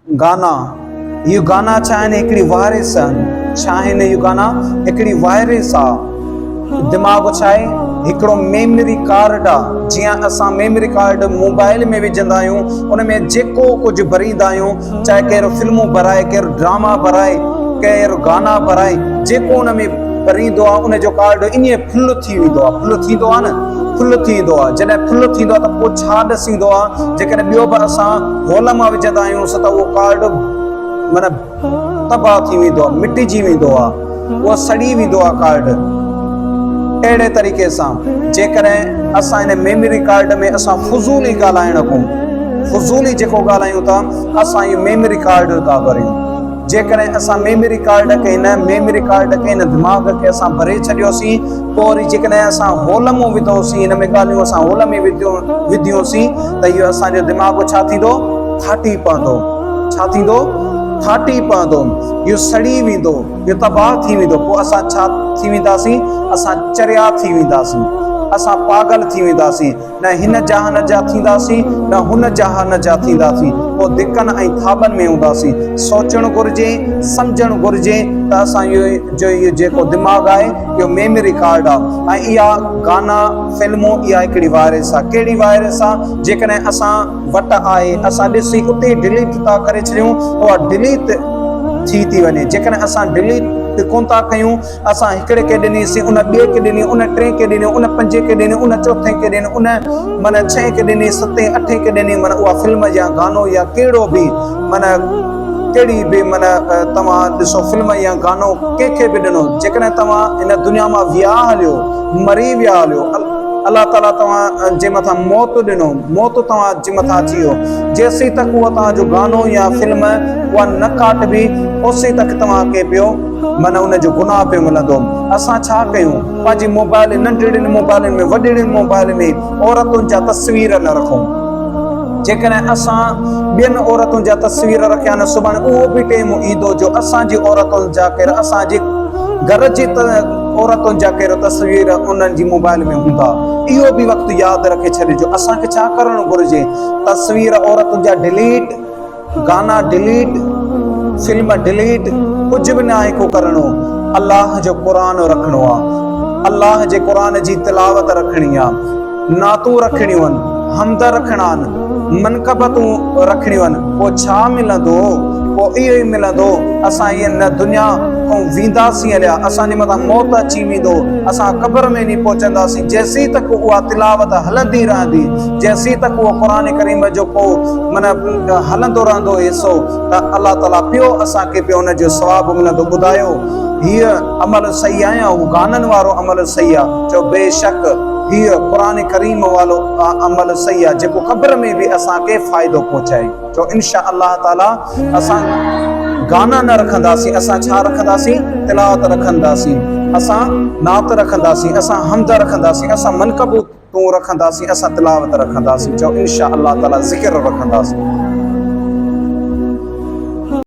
گانا، اهي گانا ڇا آهن؟ هڪڙي وائرس آهن. ڇا آهن اهي گانا؟ هڪڙي وائرس آ. دماغ ڇا آهي؟ هڪڙو ميمري ڪارڊ آ. جيئن اسان ميمري ڪارڊ موبائل ۾ وجهندا آهيون، ان ۾ جيڪو ڪجهه ڀريندا آهيون، چاهي ڪير فلمون ڀرائي، ڪير ڊراما ڀرائي، ڪير گانا ڀرائي، جيڪو ان ۾ ڀريندو آ، ان جو ڪارڊ ائين فل ٿي ويندو آ. فل ٿيندو آ نه؟ فل ٿي ويندو آ. جڏهن فل ٿيندو آ ته پوء ڇا ڏسيندو آ؟ جيڪڏهن ٻيو به اسان هول مان وجهندا آهيون ته اهو ڪارڊ معنيٰ تباهه ٿي ويندو آهي، مٽجي ويندو آهي، اهو سڙي ويندو آهي ڪارڊ. اهڙي طريقي سان جيڪڏهن اسان ان ميموري ڪارڊ ۾ اسان فضولي ڳالهائڻ کان فضولي جيڪو ڳالهايون ٿا اسان اهو ميموري ڪارڊ ٿا ڀريون. جيڪڏهن اسان ميموري ڪارڊ کي هن ميموري ڪارڊ کي هن دماغ کي اسان ڀري ڇڏيوسين پوء وري جيڪڏهن اسان هول مان وڌوسين هن ۾ ڳالهيون اسان هول ۾ وڌيونسين ته اهو اسان جو دماغ ڇا ٿيندو؟ ڦاٽي پوندو. ڇا ٿيندو؟ ڦاٽي پوندو. اهو سڙي ويندو. اهو تباهه ٿي ويندو. پوء اسان ڇا ٿي وينداسين؟ اسان چريا ٿي وينداسين. اسان پاڳل ٿي وينداسين. نه هن جهان جا ٿينداسين نه هن جهان جا ٿينداسين، پوء ڌڪن ۽ ٿاٻن ۾ هونداسين. سوچڻ گهرجي، سمجهڻ گهرجي ته اسان جو اهو جيڪو دماغ آهي اهو ميمري ڪارڊ آهي ۽ اها گانا، فلمون اها هڪڙي وائرس آهي. ڪهڙي وائرس آهي؟ جيڪڏهن اسان وٽ آهي، اسان ڏسي اتي ئي ڊليٽ ٿا ڪري ڇڏيون ته اها ڊليٽ ٿي ٿي وڃي. جيڪڏهن اسان ڊليٽ ڪونه ٿا ڪيون اسان هڪڙي کي ڏني سين، ان ٻئي کي ڏني، ان ٽئين کي ڏني، ان پنجين کي ڏني، ان چوٿين کي ڏني، ان معنيٰ ڇهين کي ڏني، ستين اٺين کي ڏني، معنيٰ اها فلم يا گانو يا ڪهڙو به معنيٰ ڪهڙي به معنيٰ توهان ڏسو فلم يا گانو ڪنهن کي به ڏنو، جيڪڏهن توهان هن دنيا مان ويا هليو، مري ويا هليو، الله تعاليٰ توهان جي مٿان موت ڏنو، موت توهان جي مٿان اچي ويو، جيسين تڪ اهو توهان جو گانو يا فلم اها نه ڪاٽبي، اوسين تڪ توهان کي پيو. معنيٰ ان جو گناهه پيو ملندو. اسان ڇا ڪيون؟ پنهنجي موبائل ننڍڙين موبائلن ۾ وڏڙين موبائل ۾ عورتن جا تصوير نه رکون. جيڪڏهن اسان ٻين عورتن جا تصوير رکيا نه سڀاڻي اهو به ٽيم ايندو جو اسان جي عورتن جا ڪير اسان جي گهر جي عورتن جا ڪير تصوير انهن جي موبائل ۾ هوندا. اهو به وقت ياد رکي ڇڏجو. اسان کي ڇا ڪرڻ گهرجي؟ تصوير عورتن جا ڊليٽ. گانا ڊليٽ، فلم ڊليٽ، ڪجهه به ناهي ڪو ڪرڻو، الله جو قرآن رکڻو آ، الله جي قرآن جي تلاوت رکڻي آ، نعتون رکڻيون آهن، حمد رکڻا آهن، منقبتون رکڻيون آهن، پوء ڇا ملندو؟ پوء اهو ئي ملندو، اسان هن دنيا کان وينداسين هليا، اسان جي مٿان موت اچي ويندو، اسان قبر ۾ وڃي پهچنداسين، جيسين تڪ اها تلاوت هلندي رهندي، جيسين تڪ اهو قرآن ڪريم جو ڪو معنيٰ هلندو رهندو حصو ته الله تعاليٰ پيو اسان کي پيو ان جو ثواب ملندو. ٻڌايو هيء عمل صحيح آهي يا هو گانن وارو عمل صحيح آهي؟ چئو بيشڪ هيء قرآن ڪريم والو عمل صحيح آهي جيڪو قبر ۾ به اسان کي فائدو پهچائي. چئو انشاء الله تعاليٰ اسان گانا نه رکنداسين اسان ڇا رکنداسين؟ تلاوت رکنداسين، اسان نعت رکنداسين، اسان حمد رکنداسين، اسان منقبو تون رکنداسين اسان تلاوت رکنداسين چئو انشاء الله تعالي ذڪر رکنداسين.